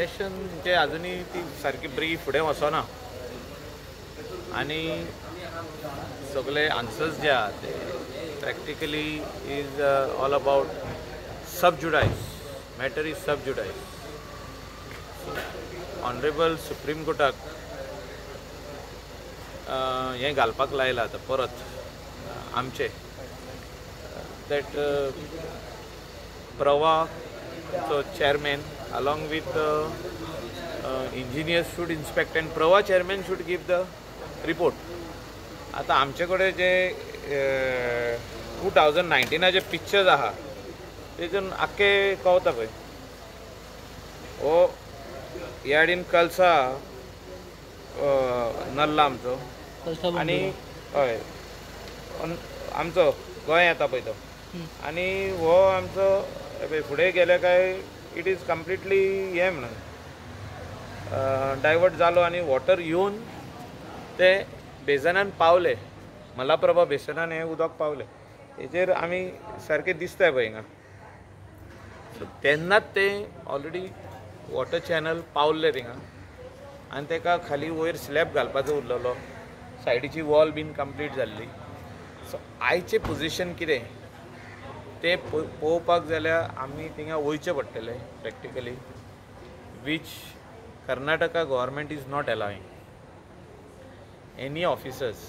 Congestion म्हणजे अजुनूय ती सारकी बरी फुडें वचना आनी सगळे आन्सर्स जे आहा ते practically is all about sub judice, matter is sub judice. Honourable supreme कोर्टाक हें घालपाक लायलां आतां परत आमचें that प्रवाहचो chairman along with engineers should inspect and Pravah chairman should give the report. आतां आमचे कडेन जे 2019 पिक्चर्स आहा तेतून आख्खे कवता पळय हो यार्डीन कलसा नल्ला आमचो आनी हय आमचो गोंय येता पळय तो आनी हो आमचो पळय फुडें गेले काय it is completely हें म्हणून डायवर्ट जालो आनी वॉटर येवन ते बेजनान पावले, मलाप्रभा बेसनान हें उदक पावलें. हेचेर आमी सारकें दिसता पळय हिंगा. सो तेन्नाच ते ऑलरेडी वॉटर चॅनल पावल्ले थिंगा आनी तेका खाली वयर स्लॅब घालपाचो उरलेलो, सायडीची वॉल बीन कंप्लीट जाल्ली. सो आयचें पोजिशन कितें तें पळोवपाक जाल्यार आमी थिंगा वयचें पडटलें practically, which Karnataka government is not allowing any officers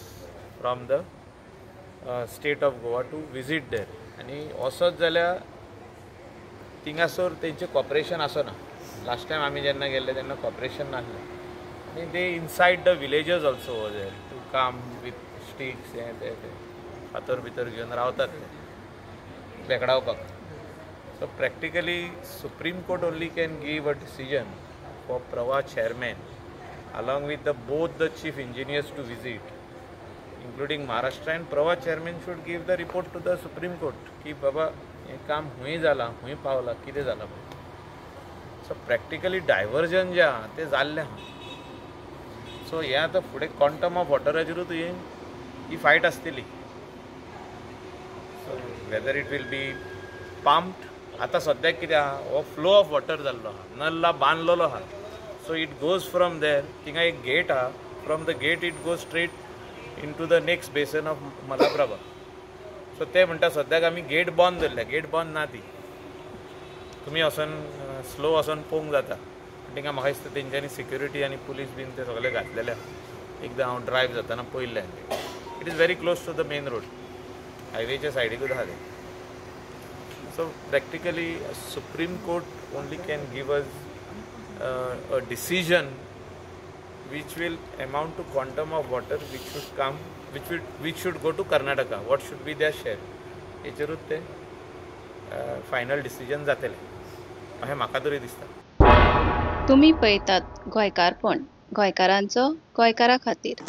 from the state of Goa to visit there. आनी वचत जाल्यार थिंगासर तेंचें कॉपरेशन आसना. लास्ट टायम आमी जेन्ना गेल्ले तेन्ना कॉपरेशन नासलें आनी they inside the villages also there to come with sticks हें तें फातर भितर घेवन रावतात ते बेकडावपाक. So practically supreme court only can give a decision for Pravah chairman along with the both the chief engineers to visit, including Maharashtra, and Pravah chairman should give the report to the Supreme Court की बाबा हें काम हुंय जालां, हुंय पावलां, कितें जालां पळय. So practically diversion जें आहा तें जाल्लें आहा. सो हें आतां फुडें क्वांटम ऑफ वॉटराचेरूच ही फायट आसतली. So whether it will be pumped, आतां सद्याक कितें आहा हो फ्लो ऑफ वॉटर जाल्लो आहा, नल्ला बांदलेलो आहा. So it goes from there, थिंगा एक गेट आहा, from the gate it goes straight into the next basin of Malaprabha. So ते म्हणटा सद्याक आमी गेट बंद दवरल्या, गेट बंद ना ती, तुमी वचोन स्लो वचोन पळोवंक जाता. थिंगा म्हाका दिसता तेंच्यांनी सिक्युरिटी आनी पुलीस बीन ते सगळे घातलेले आहा. एकदां हांव ड्रायव जातना पळयल्लें. It is very close to the main road, हायवेच्या सायडीकूच आहा तें. So practically supreme court only can give us a decision which will amount to quantum of water which should come, which should go to Karnataka, what should be their share. हेचेरूच ते final decision जातलें अशें म्हाका तरी दिसता. तुमी पळयतात गोंयकारपण, गोंयकारांचो गोंयकारा खातीर.